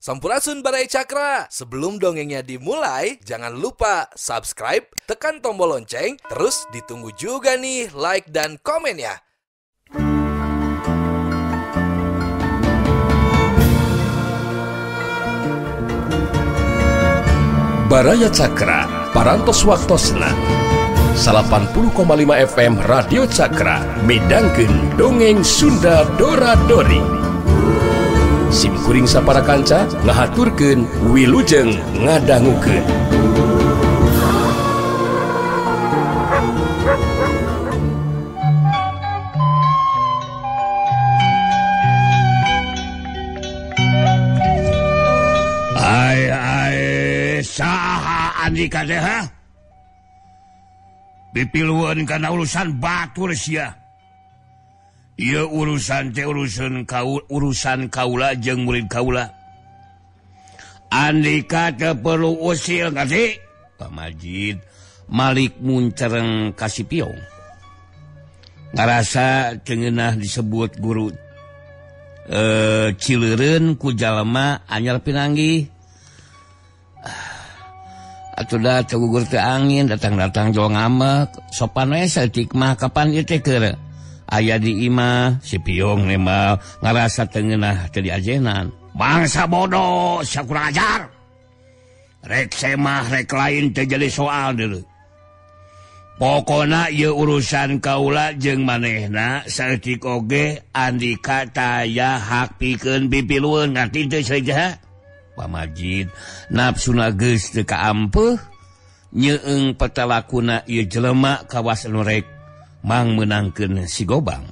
Sampurasun Baraya Cakra. Sebelum dongengnya dimulai, jangan lupa subscribe, tekan tombol lonceng, terus ditunggu juga nih like dan komen ya. Baraya Cakra, Parantos Waktosna 80,5 FM Radio Cakra midangkeun dongeng Sunda Dora Dori. Sim kuring sapara kanca ngahaturkeun wilujeng ngadangukeun. Ai ai saha Andika teh ha? Pipilueun kana urusan batur sia. Ieu urusan teh urusan kaula jeung murid kaula. Andika teu perlu usil ngarti? Pamajid Malik muncereng ka si Piong. Ngarasa teu ngeunah disebut guru cileureun ku jalma anyar pinanggih. Atuh da teu gugur teu angin datang-datang jol ngamek sopan we saeutik mah kapan ieu teh keur aya di imah si Piong nembal ngarasa teu ngeunah teu diajenan. Bangsa bodoh sia kurang ajar. Rek semah rek lain teu jadi soal deuleu. Pokona ieu urusan kaula jeung manehna saeutik oge Andika taya hak pikeun pipilueun ngarti teu saja. Pamajid nafsuna geus teu kaampeuh nyeung petalakuna ieu jelema kawas anu rek mang meunangkeun si Gobang.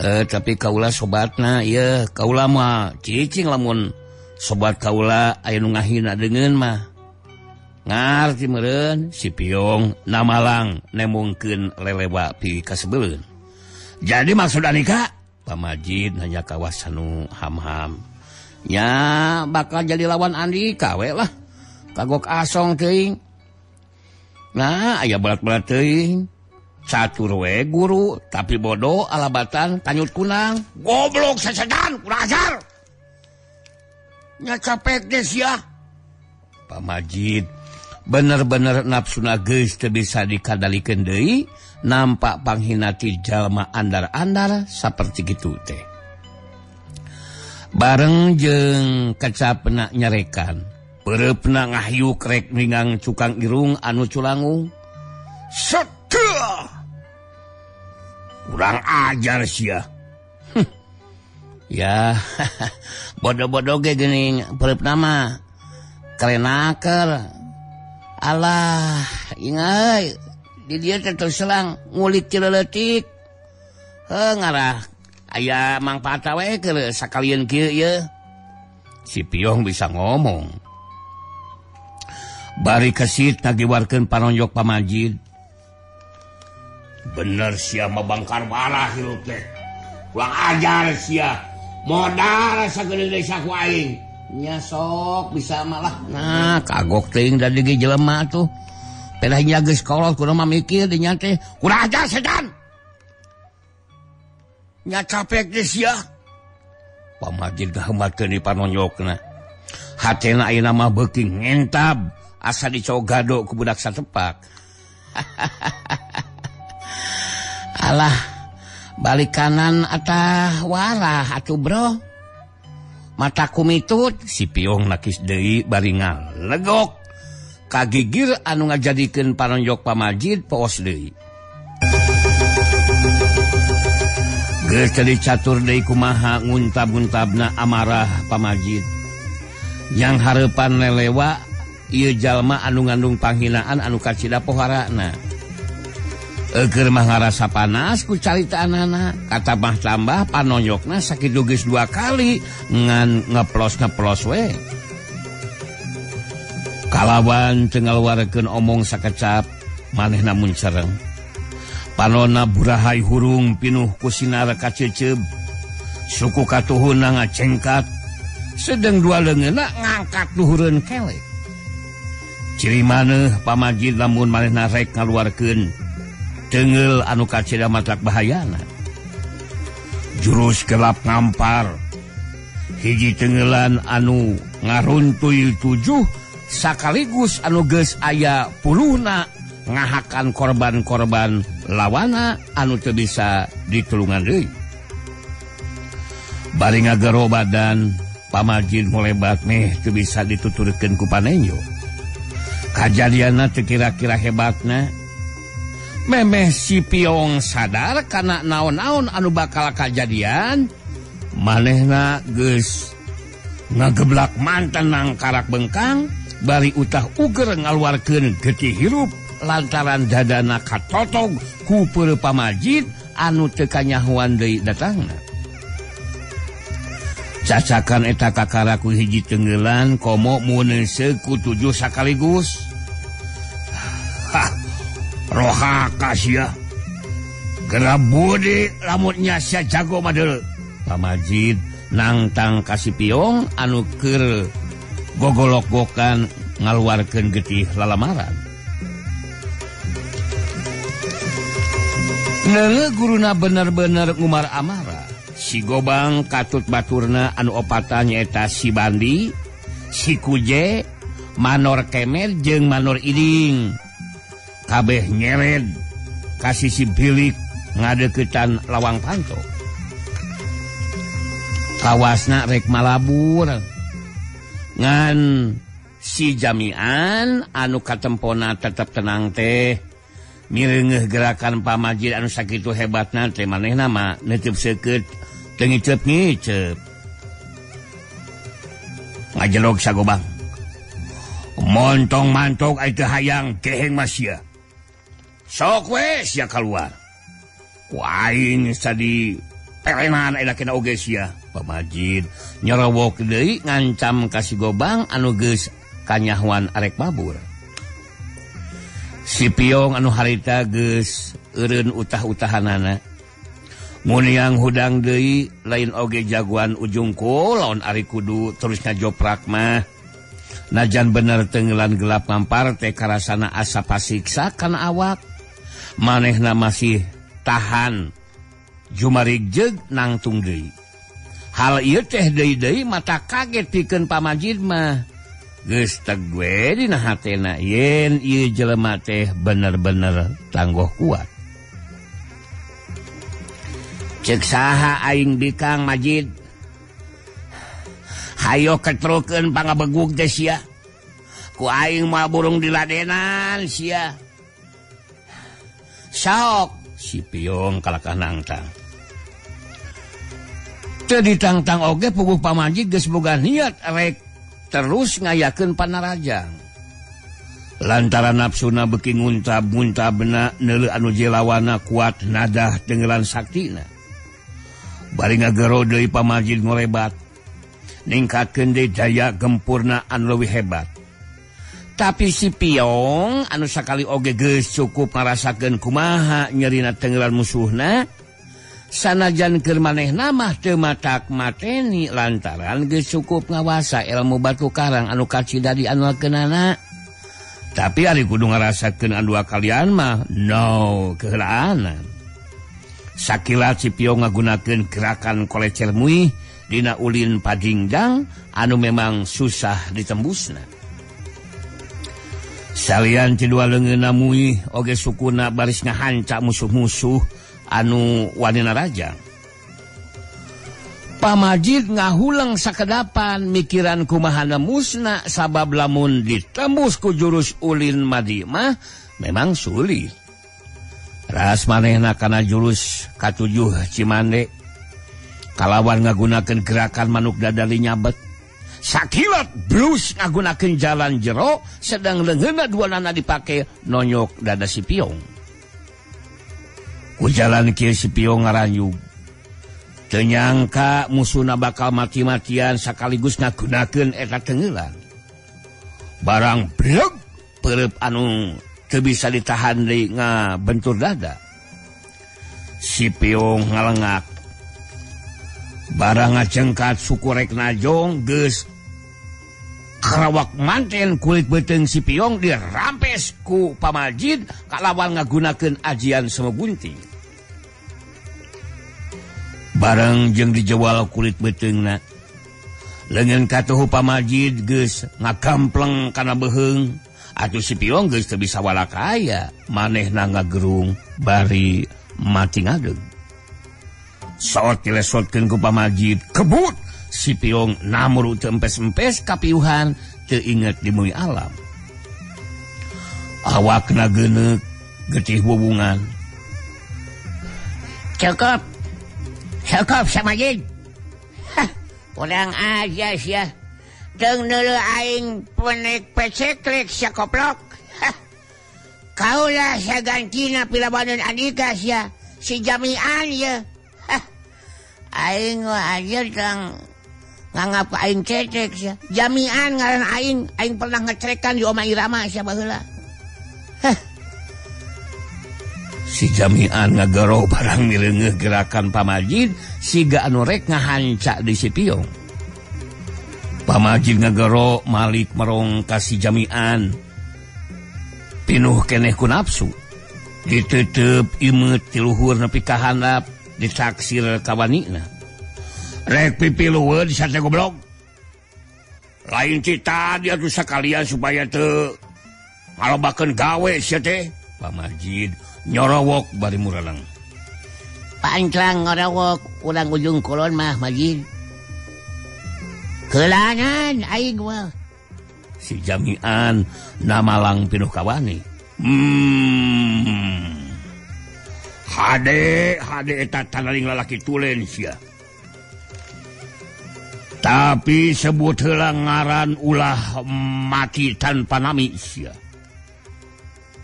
Tapi kaula sobatna ieu kaula mah cicing lamun sobat kaula aya nu ngahina deungeun mah. Ngarti meureun si Piong namalang nemungkeun lelewa pi kasebeuleun. Jadi maksud Andika? Pamajid nanya kawas anu ham-ham. Nya bakal jadi lawan Andika we lah. Kagok asong teuing. Nah, aya berat-berat teuing. Catur we guru, tapi bodoh alabatan tanyut kunang. Goblok sesedan, kurang ajar. Nya capek deh sia. Pamajid bener-bener nafsuna geus teu bisa dikadalikeun deui, nampak panghinati jalma andar-andar saperti kitu teh. Bareng jeung kecapna nyarekan, peureupna ngahyuk rek ningang cukang irung anu culangung. Seteuh! Kurang ajar sia. Ya, bodoh-bodoh ge geuning peureupna mah. Kalenaker. Alah, ingai di dieu teh terselang ngulik cileuletik. Heuh ngarah aya mangpaat we keur sakalieun kieu ieu. Si Piong bisa ngomong. Bari kesit ngagiwarkeun panonjok pamajid. Bener sia mah bangkar balah hirup teh. Kurang ajar sia. Modal sagede desa ku aing. Nya sok bisa malah. Nah, kagok teuing da di jelema tuh. Pedah nya geus kolot kudu mah mikir dinya teh. Kurang ajar setan. Nya capek geus sia. Pamajid ngaheumatkeun di panonjokna. Hatena ayeuna mah beuki ngentab asa dicogado ku budak satepak. Alah, balik kanan atah warah atuh bro. Mata kumitut si Piong nakis deui bari ngalegok. Kagigir anu ngajadikeun panonjok pamajid poos deui. Geus teu dicatur deui kumaha nguntab-nguntabna amarah pamajid. Yang hareupan lelewa ieu jalma anu ngandung panghinaan anu kacida poharana. Eukeun mah ngarasa panas ku caritaanana, katabah-tambah panonjokna sakitu geus dua kali ngan ngeplos-ngeplos we. Kalawan teu ngaluarkeun omong sakecap manehna muncereng. Panona burahay hurung pinuh ku sinar kaceuceub. Suku katuhunna ngacengkat, sedeng dua leungeunna ngangkat luhureun kelek. Ciri maneh pamajid lamun manehna rek ngaluarkeun tengeul anu kacida matak bahayana. Jurus gelap ngampar. Hiji tenggelan anu ngaruntuy 7 sakaligus anu geus aya puluhna ngahakan korban-korban lawana anu teu bisa ditulungan deui. Bari ngagero badan pamajid molebat meh teu bisa dituturkeun ku panenjo. Kajadianna teu kira-kira hebatna. Memeh si Piong sadar kana naon-naon anu bakal kajadian, manehna geus ngageblak mantan nang karak bengkang bari utah uger ngaluarkeun getih hirup lantaran dadana katotog ku peureum pamajid anu teu kanyahoan deui datangna. Cacakan eta kakara ku hiji tenggelan komo muneuseuh ku 7 sakaligus. Hah, rohaka sia. Geura budi lamunnya sia jago mah deuleu. Pamajid nangtang ka si Piong anu keur gogolok-gokan ngaluarkeun getih lalamaran. Neuleuh guruna bener-bener ngumar amara. Si Gobang katut baturna anu opatan nyaeta si Bandi, si Kuje, Manor Kemer jeung Manor Iding. Kabeh nyered ka sisi bilik ngadeuketan lawang panto. Kawasna rek malabur. Ngan si Jamian anu katempona tetep tenang teh mireungeuh gerakan pamajid anu sakitu hebatna teh manehna mah neuteub seukeut teu ngiceup-ngiceup. Ngajelog sagobang. Montong mantok ai teu hayang geheng mah sia. Sok we sia kaluar. Ku aing sadi perenan eta kena oge sia. Pamajid nyorowok deui ngancam ka si Gobang anu geus kanyahoan arek mabur. Si Piong anu harita geus eureun utah-utahanana. Muniang hudang deui lain oge jagoan ujung kulon ari kudu terus ngajoprak mah. Najan bener tenggelan gelap ngampar teh karasana asa pasiksa kana awak. Manehna masih tahan jumarig jeug nangtung deui. Hal ieu teh deui-deui mata kaget pikeun pamajid mah. Geus teg we dina hatena yen ieu jelema teh bener-bener tanggoh kuat. Cek saha aing bikang Majid. Hayo ketrukeun pangabegug teh sia. Ku aing moal burung diladenan sia. Sok si Piong kalakah nangtang. Teu ditangtang oge puguh pamajid geus boga niat rek terus ngayakeun panarajang. Lantaran nafsuna beuki nguntab-nguntabna neuleuh anu jelawana kuat nadah tenggelan saktina. Bari ngagero deui pamajid ngorebat. Ningkatkeun deui daya gempurna anu leuwih hebat. Tapi si Piong anu sakali oge geus cukup ngarasakeun kumaha nyerina tenggelan musuhna, sanajan keur manehna mah teu matak mateni lantaran geus cukup ngawasa ilmu batu karang anu kacida diandalkeunana. Tapi ari kudu ngarasakeun anu dua kalian mah no keheulaanan. Sakilat si Piong ngagunakeun gerakan kolecer muih dina ulin padingdang anu memang susah ditembusna. Salian ti dua leungeunna muih oge sukuna baris ngahanca musuh-musuh anu wanina raja. Pamajid ngahulang sakedapan mikiran kumahana musna sabab lamun ditembus ku jurus ulin madi mah memang sulit. Ras manehna kana jurus katujuh Cimande kalawan ngagunakeun gerakan manuk dadali nyabet. Sakilat blus ngagunakeun jalan jero sedang leungeunna duanana dipake nonyok dada si Piong. Ku jalan kieu si Piong ngaranyug. Teu nyangka musuhna bakal mati-matian sakaligus ngagunakeun eta tengeulan. Barang bleg peureub anu teu bisa ditahan deui ngabentur dada. Si Piong ngalengak. Barang ngacengkat suku rek najong geus karawak manten kulit beuteung si Piong dirampes ku pamajid kalawan ngagunakeun ajian sema gunting. Barang jeung dijewal kulit beuteungna. Leungeun katuhu pamajid geus ngagampleng kana beuheung. Atuh si Piong geus teu bisa walakaya, manehna ngagerung bari mati ngadeg. Saot dilesotkeun ku pamajid, kebut si Piong namuru teu empes-empes kapiuhan teu inget di mui alam. Awakna geuneuk getih bubungan. Cukup. Cukup samajid. Hah, urang aja sia. Teng neuleuh aing penek peceklek sia koplok. Hah. Kaulah sagantina pilabanan Andika sia, si Jamian ye. Hah. Aing aja tang nganggap aing cetrek sia. Jamian ngaran aing, aing pernah ngecrekan di Oma Irama sia baheula. Hah. Si Jamian ngagero barang mileungeuh gerakan pamajid siga anu rek ngahanca di si Piong. Pamajid ngagero malik merong ka si Jamian. Pinuh keneh ku nafsu. Ditutup imeut ti luhur nepi ka handap ditaksir ka wanina. Rek pipilueun sate goblok. Lain cita dia tuh sakalian supaya teu ngalobakeun gawe sia teh. Pamajid nyorowok bari mureleng. Panclang ngorowok urang ujung kulon mah Majid. Kelangan aing mah. Si Jamian namalang pinuh kawani. Hade hade eta tanaring lalaki tulen sia. Tapi sebut heula ngaran ulah mati tanpa nami sia.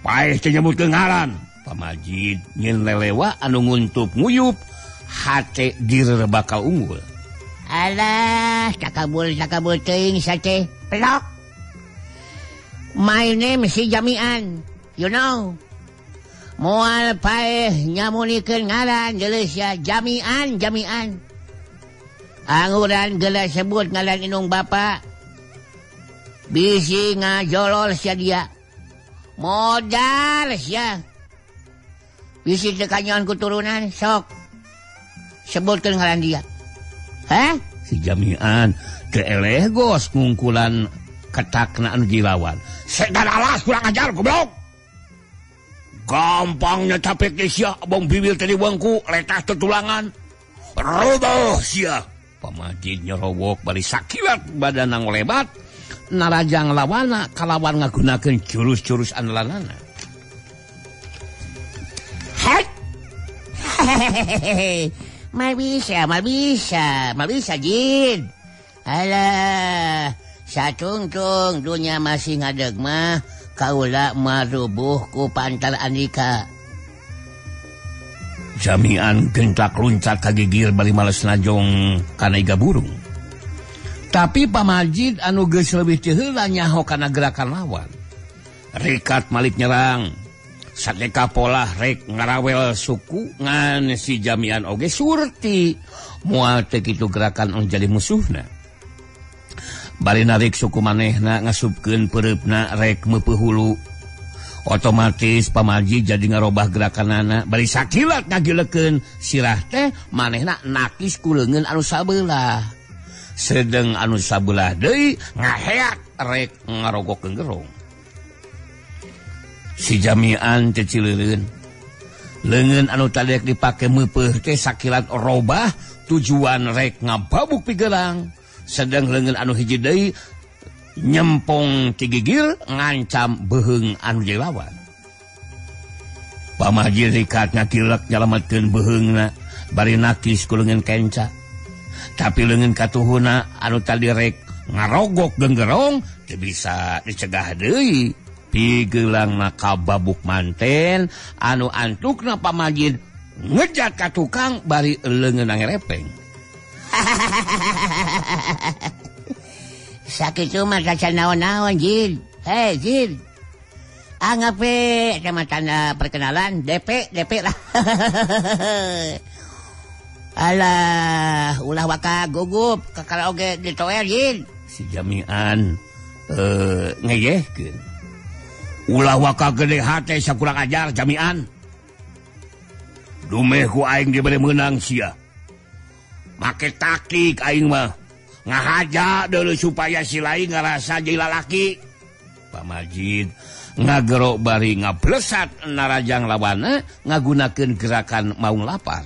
Paeh teh nyebutkeun ngaran. Pamajid nyin lelewa anu nguntup nguyup hate dir bakal unggul. Alah, takabul teuing sate. Pelok. My name si Jamian, you know. Moal paeh nyamunikeun ngaran geuleuh sia Jamian, Jamian. Anguran geuleuh sebut ngaran indung bapa. Bisi ngajolol sia dia. Modal sia. Bisi teu kanyaon kuturunan sok. Sebutkeun ngaran dia. Hah? Si Jamian teu eleh gos ngungkulan ketakna anu dilawan. Setan alas kurang ajar goblok. Gampangnya capek teh sia bong bibir teh diwengku letah tetulangan. Roboh sia. Pamajid nyorowok bari sakilat badanna ngolebat. Narajang lawana kalawan ngagunakeun jurus-jurus andalanana. Hat. Mal bisa Jin. Alah, satungtung dunia masih ngadeg mah kaula marubuh ku pantar Andika. Jamian gentak luncat ka gigir bari males najong kana iga burung. Tapi pamajid anu geus leuwih ti heula nyaho kana gerakan lawan. Rikat malik nyerang. Sadeka polah rek ngarawel suku ngan si Jamian oge surti. Moal teu kitu gerakan anu jadi musuhna. Bari narik suku manehna ngasupkeun peureupna rek meupeuh hulu. Otomatis pamajid jadi ngarobah gerakanana. Bari sakilat ngagilekeun sirah teh manehna nakis ku leungeun anu sabelah. Sedeng anu sabelah deui ngaheak rek ngarogok gerong. Si Jamian teh cileureun. Leungeun anu tadi rek dipake meupeuh teh sakilat robah tujuan rek ngababuk pigelang. Sedeng leungeun anu hiji deui nyempong ti gigir ngancam beuheung anu dilawan. Pamajid rikat ngakilek nyalametkeun beuheungna bari nakis ku leungeun kenca. Tapi leungeun katuhuna anu tadi rek ngarogok genggerong teu bisa dicegah deui. Pigeulangna kababuk manten anu antukna pamajid ngejat ka tukang bari leungeun ngerepeng. Sakitu mah kaca naon-naon Jin. Hei Jin. Anggap we sama tanda perkenalan DP DP lah. Alah, ulah waka gugup ka karaoke di toer Jin. Si Jamian ngeyehkeun. Ulah waka gede hate sakurang ajar Jamian. Dumeh ku aing dibere meunang sia. Make taktik aing mah. Ngahaja dulu supaya si lain ngarasa jadi lalaki. Pamajid ngagero bari ngablesat narajang lawana ngagunakeun gerakan maung lapar.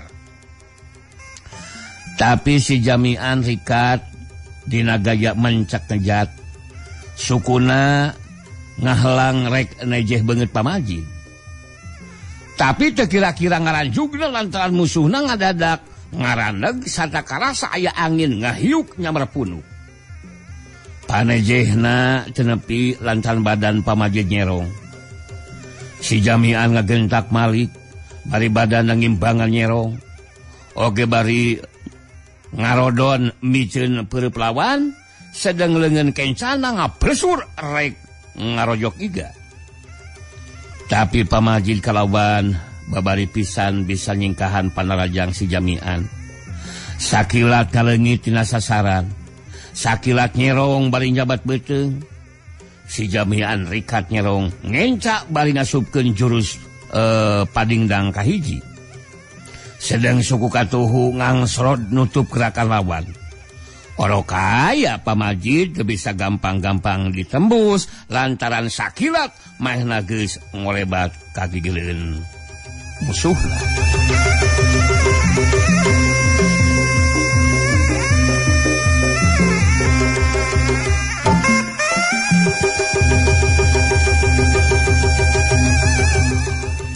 Tapi si Jamian rikat dina gaya mencak ngejat. Sukuna ngahelang rek nejeh beungeut Pamajid. Tapi teu kira-kira ngaranjugna lantaran musuhna ngadadak ngaraneg sarta karasa aya angin ngahiuk nyamar punuk. Panejehna teu nepi lantaran badan Pamajid nyerong. Si Jamian ngagentak malik bari badan ngimbangan nyerong. Oge bari ngarodon miceun peureub lawan sedang leungeun kencana ngablesur rek ngarojok iga. Tapi Pamajid kalawan babari pisan bisa nyingkahan panarajang si Jamian. Sakilat kaleungit tina sasaran. Sakilat nyerong bari njabat beuteung. Si Jamian rikat nyerong ngencak bari ngasupkeun jurus padingdang kahiji. Sedang suku katuhu ngangsrod nutup gerakan lawan. Oro kaya Pamajid bisa gampang-gampang ditembus lantaran sakilat mahna geus ngolebat ka gigileun musuhna.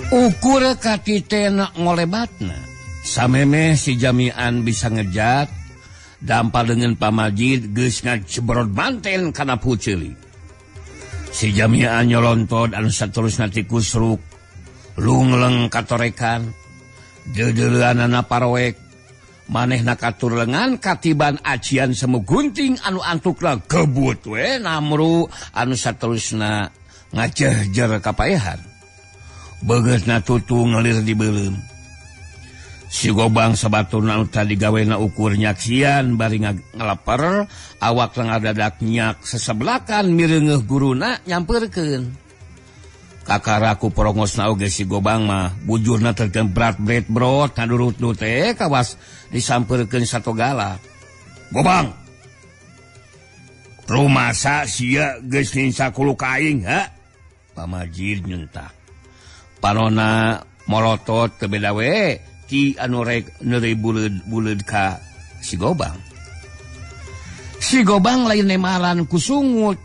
Ukur katitena ngolebatna. Samemeh si Jamian bisa ngejat dampal dengan Pamajid geus ngajebrod manten kana puceuli. Si Jamian nyolontot anu saterusna tikusruk lungleng katorekan deudeuleunana paroek manehna katur lengan katiban ajian semu gunting anu antukna gebut we namru anu saterusna ngajehjer kapaehan. Beungeutna tutung ngelir di beuleum. Si Gobang sabaturna anu tadi gawena ukur nyaksian bari ngalaper awak ngadadak nyak sesebelakan mireungeuh guruna nyamperkeun. Kakaraku porongosna oge si Gobang mah bujurna tergemprat bret brot ngadurut nu teh kawas disamperkeun satogala. Gobang. Rumasa sia geus ninsa kulu ka aing ha? Pamajid nyentak. Panona molotot teu beda we ti anu rek neuri buleud-buleud ka si Gobang. Si Gobang lain nemalan ku sungut.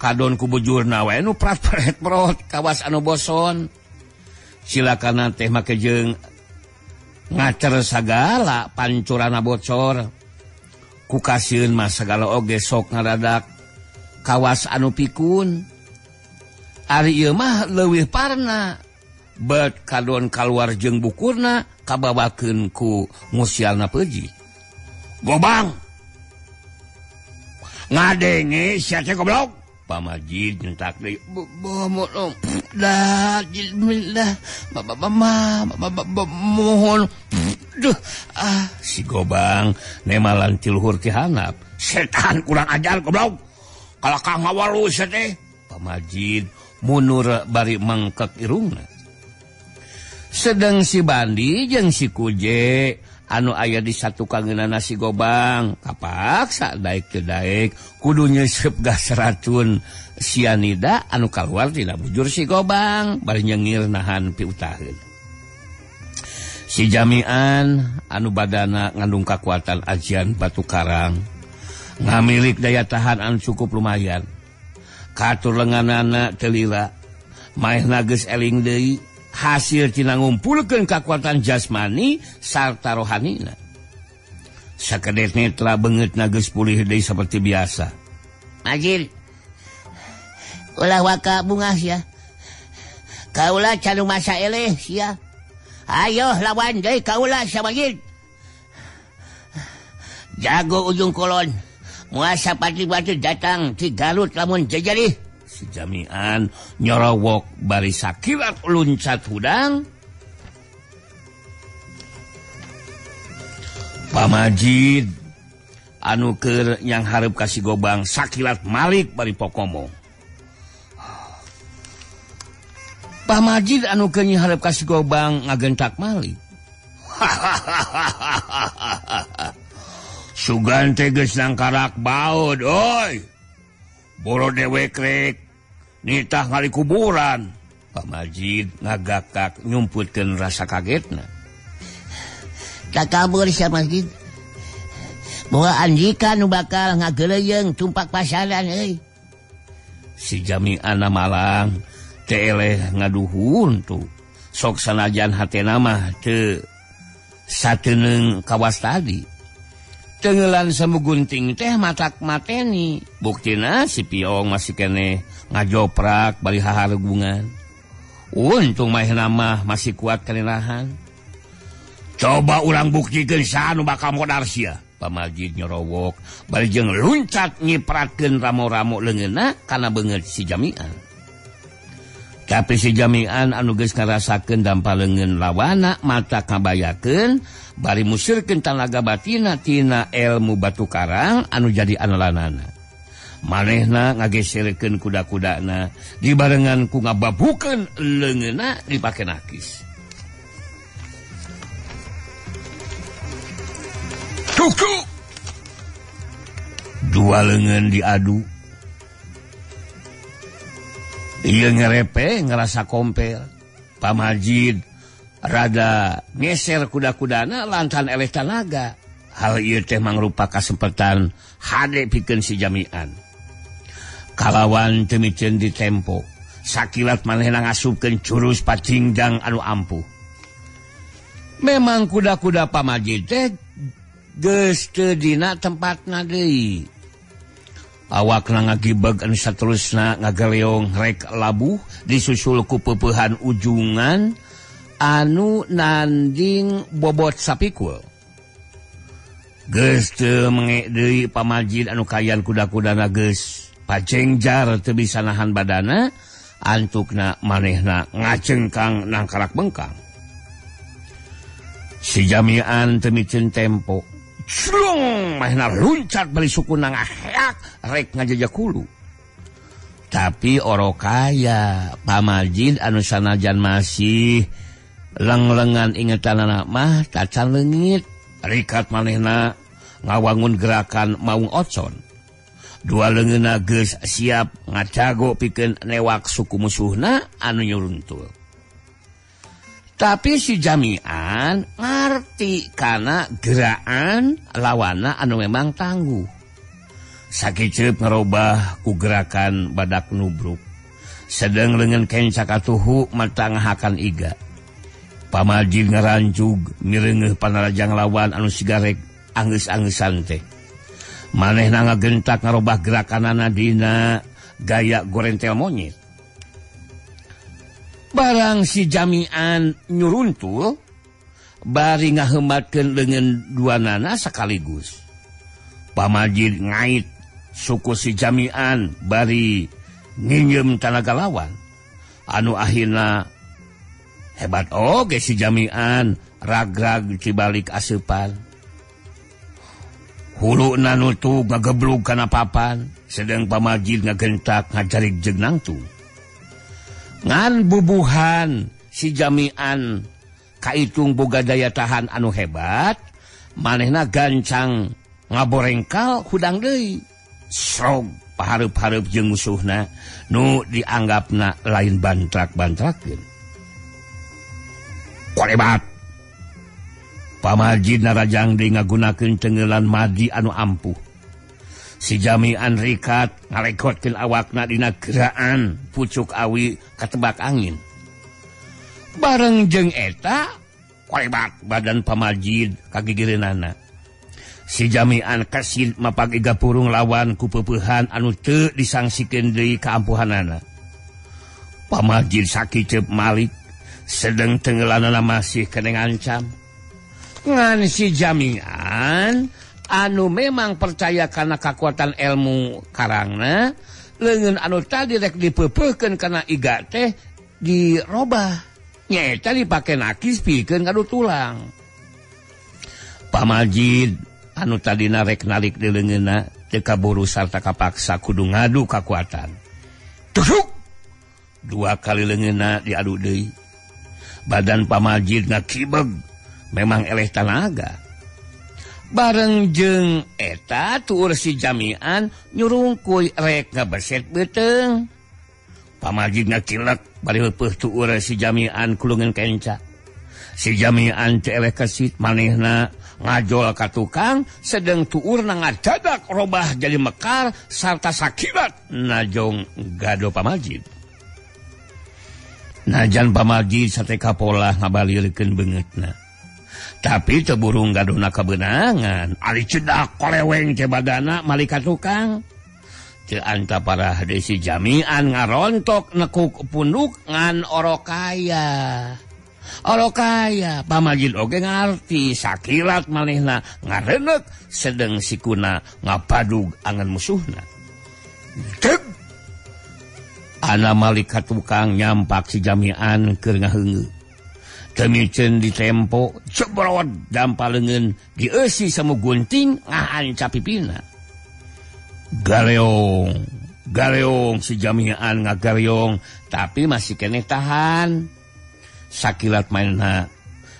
Kadon ku bujurna we nu prat-pret-prot kawas anu boson. Silakana teh make jeung ngacer sagala pancurana bocor. Ku kasieun mah sagala oge sok ngadadak kawas anu pikun. Ari ieu mah leuwih parna. Bet kadon kaluar jeung bukurna kabawakeun ku musialna peuji. Gobang. Ngadenge sia teh goblok. Pamajid nyentak deui. Mohon. Duh, ah si Gobang nemalan ti luhur ti handap. Setan kurang ajar goblok. Kalakah ngawalu sia teh. Pamajid mundur bari mangkek irungna. Sedang si Bandi jeung si Kuje anu aya di satu kangeunana si Gobang kapaksa daek teu daek kudu nyeuseup gas racun sianida anu kaluar tina bujur si Gobang bari nyengir nahan piutaheun. Si Jamian anu badana ngandung kakuatan ajian batu karang ngamilik daya tahan anu cukup lumayan. Katur lenganana teu lila maehna geus eling deui hasil tina ngumpulkeun kakuatan jasmani sarta rohanina. Sakedet netra beungeutna geus pulih deui saperti biasa. Majid, ulah waka bungah sia. Kaula can masa eleh sia. Ayo lawan deui kaula sia Majid. Jago ujung kolon. Muasa pati-pati datang ti Garut lamun jajari. Si Jamian nyorowok bari sakilat luncat hudang. Pamajid anu keur yang hareup ka si Gobang sakilat malik bari pokomo. Pamajid anu keur hareup ka si Gobang ngagentak malik. Sugan teh geus nangkarak baud oi. Boro dewek rek nitah ngali kuburan. Pak Majid ngagakak nyumputkeun rasa kagetna. Takabur sia Masjid. Boga Andika nu bakal ngageleuyeung tumpak pasaran euy. Si Jami'an Malang teh eleh ngaduhun tuh. Sok sanajan hatena mah teu sateuneng kawas tadi. Tengelan semu gunting teh matak mateni. Buktina si Piong masih keneh ngajoprak bari hahargungan. Untung manehna mah masih kuat kaninahan. Coba urang buktikeun saha nu bakal modar sia. Pamajid nyorowok bari jeung luncat nyipratkeun ramo-ramo leungeunna kana beungeut si Jami'an. Tapi si Jami'an anu geus ngarasakeun dampa leungeun lawana mata kabayakeun bari musirkeun tanaga batina tina ilmu batu karang anu jadi andalanana. Manehna ngageserkeun kuda-kudana dibarengan ku ngababukeun leungeunna dipake nakis. Tuk tuk. Dua leungeun diadu. Ieu ngerepe ngerasa kompel. Pamajid rada ngeser kuda-kudana lantaran eleh tanaga. Hal ieu teh mangrupa kasempatan hade pikeun si Jami'an. Kalawan teu miceun di tempo, sakilat manehna ngasupkeun jurus pacingdang anu ampuh. Memang kuda-kuda Pamajid teh geus teu dina tempatna deui. Awakna ngagibeg anu saterusna ngageleong rek labuh disusul ku peupehan ujungan anu nanding bobot sapikul. Geus teu menge deui Pamajid anu kayan kuda-kudana geus pacengjar teu bisa nahan badana, antukna manehna ngacengkang nangkarak bengkang. Si Jami'an teu miceun tempo. Slung, manehna luncat bari sukuna ngaheak rek ngajajak hulu. Tapi oro kaya Pamajid anu sanajan masih lenglengan ingetanana mah tacan leungit. Rikat manehna ngawangun gerakan maung ocon. Dua leungeunna geus siap ngacago pikeun newak suku musuhna anu nyuruntul. Tapi si Jami'an ngarti kana gerakan lawana anu memang tangguh. Sakiceup ngarobah ku gerakan badak nubruk. Sedeng leungeun kenca katuhu mata ngahakan iga. Pamajid ngarancug mireungeuh panarajang lawan anu sigarek anggeus-angeusan teh. Manehna ngagentak ngarobah gerakanana dina gaya gorentel monyet. Barang si Jami'an nyuruntul bari ngaheumatkeun leungeun duanana sekaligus. Pamajid ngait suku si Jami'an bari nginjem tanaga lawan. Anu akhirna hebat oge si Jami'an ragrag cibalik aseupan. Huluna nutu ngageblug kana papan, sedang Pamajid ngagentak ngajarik jeung nangtung. Ngan bubuhan si Jami'an kaitung boga daya tahan anu hebat, manehna gancang ngaborengkal hudang deui. Srog pahareup-hareup jeung musuhna nu dianggapna lain bantrak-bantrakeun. Kolebat. Pamajid narajang deui ngagunakeun tengelan madi anu ampuh. Si Jami'an rikat ngarekotkeun awakna dina geraan pucuk awi katebak angin. Bareng jeung eta kolebat badan Pamajid kagigireunana. Si Jami'an kasid mapag iga purung lawan ku peupehan anu teu disangsikeun deui kaampuhanana. Pamajid sakiceup malik sedeng tenggelanana masih keneh ngancam. Ngan si Jami'an anu memang percaya karena kekuatan ilmu karangna, leungeun anu tadi rek dipeupeuhkeun kana iga teh dirobah. Nyaeta dipake nakis pikeun kadu tulang. Pamajid anu tadina rek nalik di leungeunna teu kaburu sarta kapaksa kudu ngadu kakuatan. Tusuk! Dua kali leungeunna diadu deui. Badan Pamajid ngakibeg memang eleh tanaga. Bareng jeung eta tuur si Jamian nyurungkuy rek ngabeset beuteung. Pamajid ngakilek bari heupeut tuur si Jamian kulungan kenca. Si Jamian teu eleh kesit manehna ngajol ka tukang sedeng tuurna ngadadak robah jadi mekar sarta sakibat najong gado pamajid. Najan pamajid sate kapolah ngabalirkeun beungeutna. Tapi teu burung gadona kabeunangan, ari cedak koleweng teh badana malika tukang. Teu anta parah deui si Jamian ngarontok nekuk punduk ngan orokaya. Orokaya pamajid oge ngarti sakilat manehna ngarenek sedeng sikuna ngapadug angan musuhna. Deg! Ana malika tukang nyampak si Jamian keur ngaheungeu. Temicen di tempo jebrot dampa leungeun dieusi samu gunting ngahanca pipina. Galeong, galeong si Jamian ngagaleong tapi masih keneh tahan. Sakilat mainna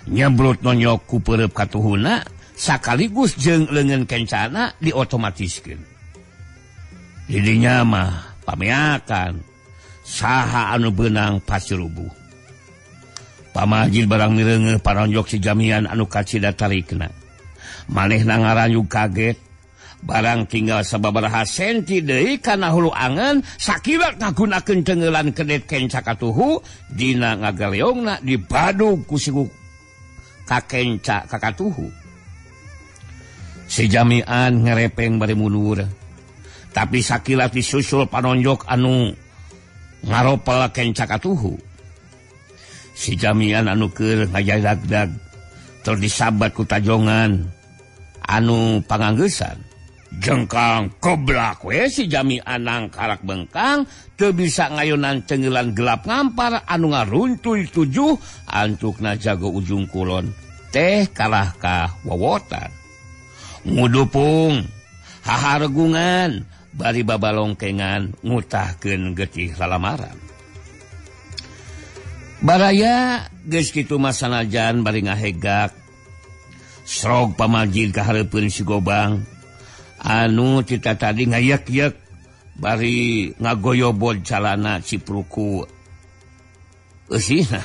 nyebrut nonyok ku peureub katuhuna sakaligus jeung leungeun kencana diotomatiskeun. Didinya mah pameakan saha anu beunang pasti rubuh. Pamajid barang mireungeuh paronjok si Jamian anu kacida tarikna. Manehna ngaranjug kaget, barang tinggal sababaraha senti deui kana hulu angen sakibat ngagunakeun tengeulan kedet kenca katuhu dina ngagaleongna dibadug ku siku kakenca kakatuhu. Si Jamian ngerepeng bari mundur. Tapi sakilat disusul panonjok anu ngaropel kenca katuhu. Si Jamian anu keur ngajadagdag tur disabat ku tajongan anu panganggeusan. Jengkang keblak we si Jamian nangkarak bengkang teu bisa ngayonan tengeulan gelap ngampar anu ngaruntuy tujuh antukna jago ujung kulon teh kalah ka wowotan. Ngudupung haharegungan bari babalongkengan ngutahkeun getih lalamaran. Baraya geus kitu mah sanajan bari ngahegak srog pamajid ka hareupeun si Gobang anu tita tadi ngayek-yek bari ngagoyobod calana cipruku eusina.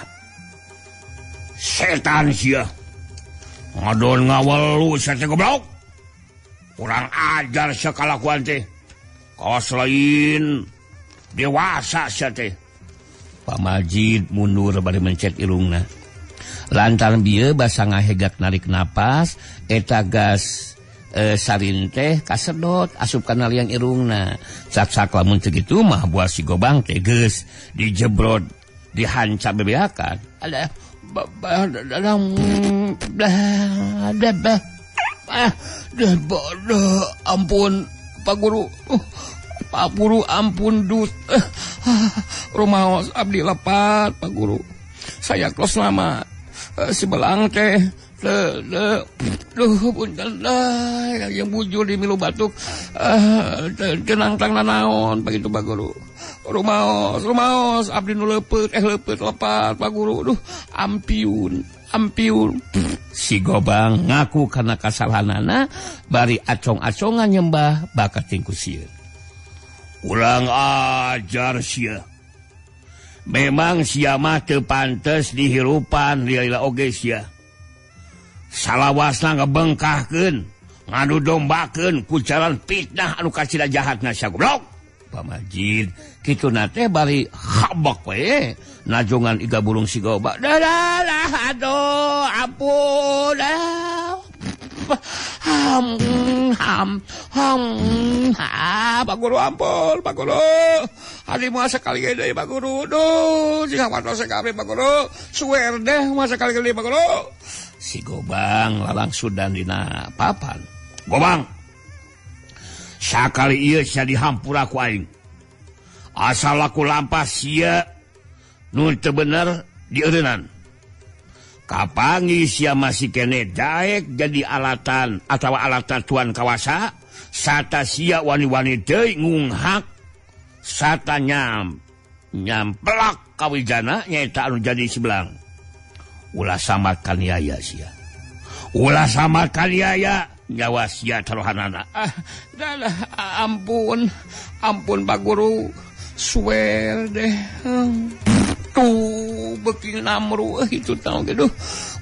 Setan sia ngadon ngawelu sia teh goblok, kurang ajar sia kalakuan teh, kawas lain dewasa sia teh. Pamajid mundur bari mencet irungna. Lantaran bieu basa ngahegak narik napas eta gas sarin teh kasedot asup kana liang irungna. Cak-cak lamun teu kitu mah buah si Gobang teh geus dijebrot dihanca bebeakan. Ada ampun Pak Guru. Pak Guru ampun dut. Rumaos abdi lepat Pak Guru. Saya kos lama si belang teh duh punten yang bujur di milu batuk tenang tang nanaon begitu Pak Guru. Rumaos rumaos abdi nu leupeut leupeut lepat Pak Guru. Duh ampiun ampiun. Si Gobang ngaku karena kasalahanana bari acong-acongan nyembah bakat tingku sieun. Ulang ajar sia. Memang sia mah teu pantes dihirupan lila oge sia. Salawasna ngebengkahkeun, ngadu dombakeun ku jalan fitnah anu kacida jahatna sia goblok. Pamajid kituna teh bari habak we najongan iga burung si Gobang. Dalah aduh ampun. Ham ham ham ha Pak Guru ampun Pak Guru. Adi moal sakali ge deui Pak Guru. Duh sing watos kabeh Pak Guru. Suwer deh moal sakali ge deui Pak Guru. Si Gobang lalangsudan dina papan. Gobang. Sakali ieu sia dihampura ku aing. Asal laku lampah sia nu teu bener dieureunnan. Kapangi sia masih kene daek jadi alatan atawa alatan tuan kawasa sata sia wani-wani deui ngunghak sata nyamplak kawijana nyaeta anu jadi sibelang. Ulah samat kaniaya sia. Ulah samat kaniaya. Nyawa sia taruhanana. Ah, dah ampun. Ampun Pak Guru. Swear deh. Tuh beuki namru itu tahu gitu.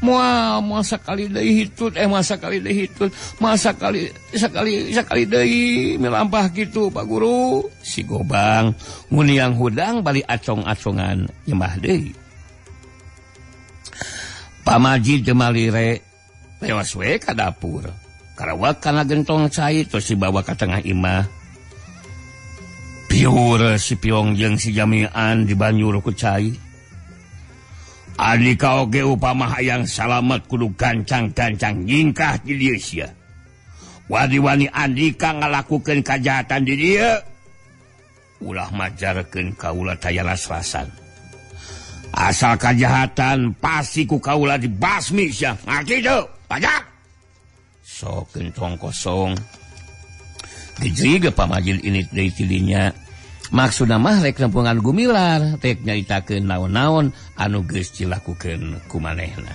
Moal masa kali deui hitut masa kali deui hitut masa kali sekali deui milampah kitu Pak Guru. Si Gobang nguniang hudang bali acong-acongan nyembah deui. Pamajid teu malire lewas we ka dapur. Karawak kana gentong cai terus dibawa ka tengah imah. Piur si Piong jeung si Jamian dibanyur ku cai. Andika oge upama hayang salamet kudu gancang-gancang nyingkah di dieu sia. Wani-wani Andika ngalakukeun kajahatan di dieu. Ulah majarkeun kaula taya las-lasan. Asal kajahatan pasti ku kaula dibasmi sia. Ngarti teu? Pajak. Sok gentong kosong. Gejrig pamajid ini deui tilinya. Maksudna mah rek nempungan gumilar, rek nyaritakeun naon-naon anu geus dilakukeun ku manehna.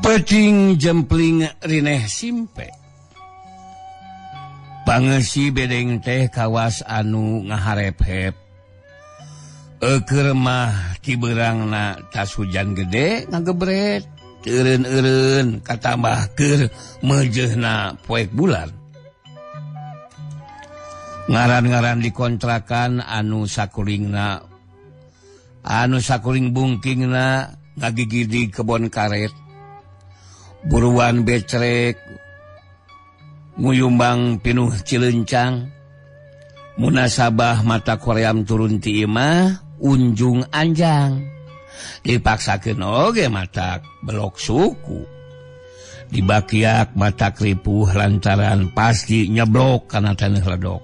Pecing jempling rineh simpe. Pangeusi bedeng teh kawas anu ngaharep-hep. Eukeur mah tibeurangna tas hujan gede ngagebret. Eureun-eureun katambah keur meujeuhna poek bulan. Ngaran-ngaran dikontrakan anu sakulingna anu sakuling bungkingna ngagigidi kebon karet. Buruan becrek nguyumbang pinuh cilencang munasabah mata koream turun ti imah unjung anjang dipaksakeun oge matak belok suku dibakiak mata kripuh lantaran pasti nyeblok kana taneuh ledok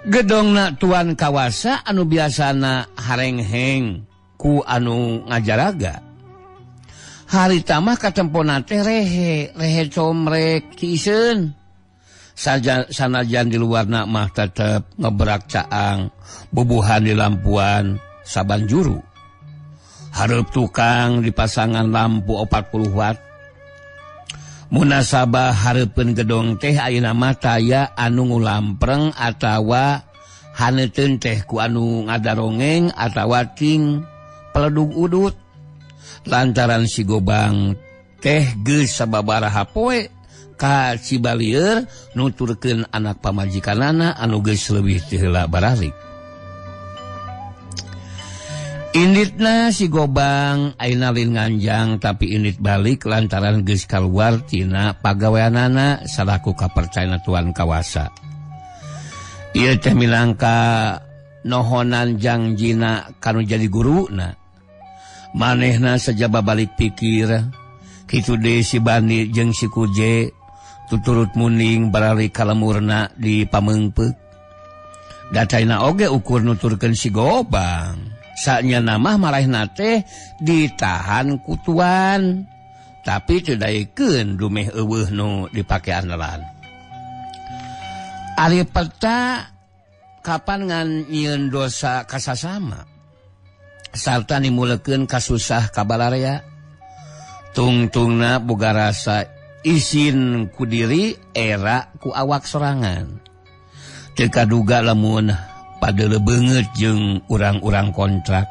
gedongna tuan kawasa anu biasana harengheng ku anu ngajaraga. Harita mah katempona teh rehe, rehe comrek kiiseun. Sanajan di luarna mah tetep ngebrak caang, bubuhan di lampuan saban juru. Hareup tukang dipasangan lampu 40 watt. Munasabah hareupeun gedong teh ayeuna mah taya anu ngulampreng atawa haneuteun teh ku anu ngadarongeng atawa ting peledug udut. Lantaran si Gobang teh geus sababaraha poe ka Cibalieur nuturkeun anak pamajikanana anu geus leuwih ti heula baralik. Inditna si Gobang ayeuna lain nganjang tapi indit balik lantaran geus kaluar tina pagaweanana salaku kapercayana tuan kawasa. Ieu teh minangka nohonan jangjina kanu jadi guruna. Manehna sajaba balik pikir kitu deui si Bani jeung si Kuje tuturut muning baralik ka lemurna di Pameungpeuk. Dataina oge ukur nuturkeun si Gobang. Sanyana mah marehna teh ditahan ku tuan tapi teu daekeun dumeh eueuh nu dipake andalan. Ari peta kapan ngan nyieun dosa kasasama sarta nimulekeun kasusah kabalarea tungtungna boga rasa isin ku diri era ku awak sorangan teu kaduga lamun padeuleu beungeut jeung urang-urang kontrak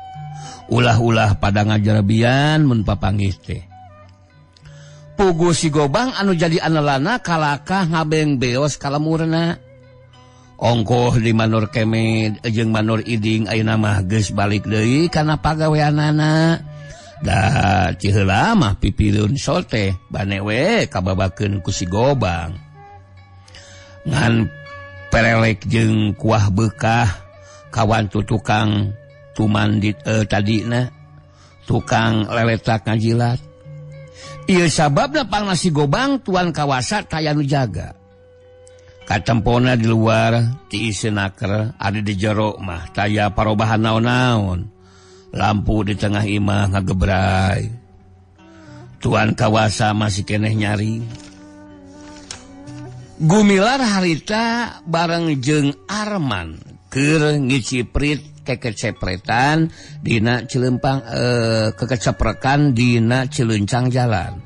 ulah-ulah pada ngajarebian mun papanggih teh puguh si Gobang anu jadi anelana kalakah ngabeng beos kalemurna. Ongkoh di Manor Kemed jeung Manor Iding ayeuna mah geus balik deui kana pagaweanana. Da ciheula mah pipileun sote bane we kababakeun ku si Gobang. Ngan perelek jeung kuah beukah kawantu tukang tumandit tadina tukang leletak ngajilat. Ieu sababna pangna si Gobang tuan kawasa taya nu jaga. Katempona di luar ti naker ada di jero mah taya parobahan naon-naon. Lampu di tengah imah ngagebrai. Tuan Kawasa masih keneh nyari. Gumilar harita bareng jeung Arman keur ngiciprit kekecepretan dina cilempang kekeceprekan dina cilencang jalan.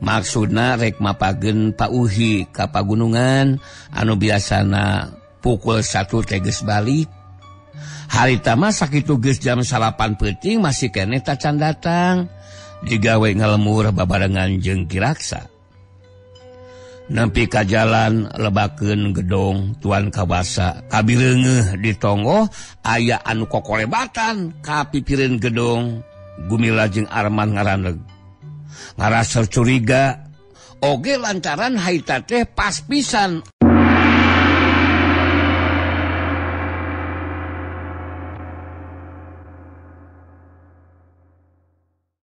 Maksudna rek mapageun Pak Uhi ka pagunungan anu biasana pukul 1 teh geus balik. Harita mah sakitu geus jam 9 peuting masih keneh tacan datang. Digawe ngalemur babarengan jeung Ki Raksa. Nempi ka jalan lebakeun gedong Tuan Kawasa kabireungeuh di tonggoh aya anu kokolebatan ka pipireun gedong. Gumila jeung Arman ngaraneg. Ngarasa curiga oge lantaran harita teh pas pisan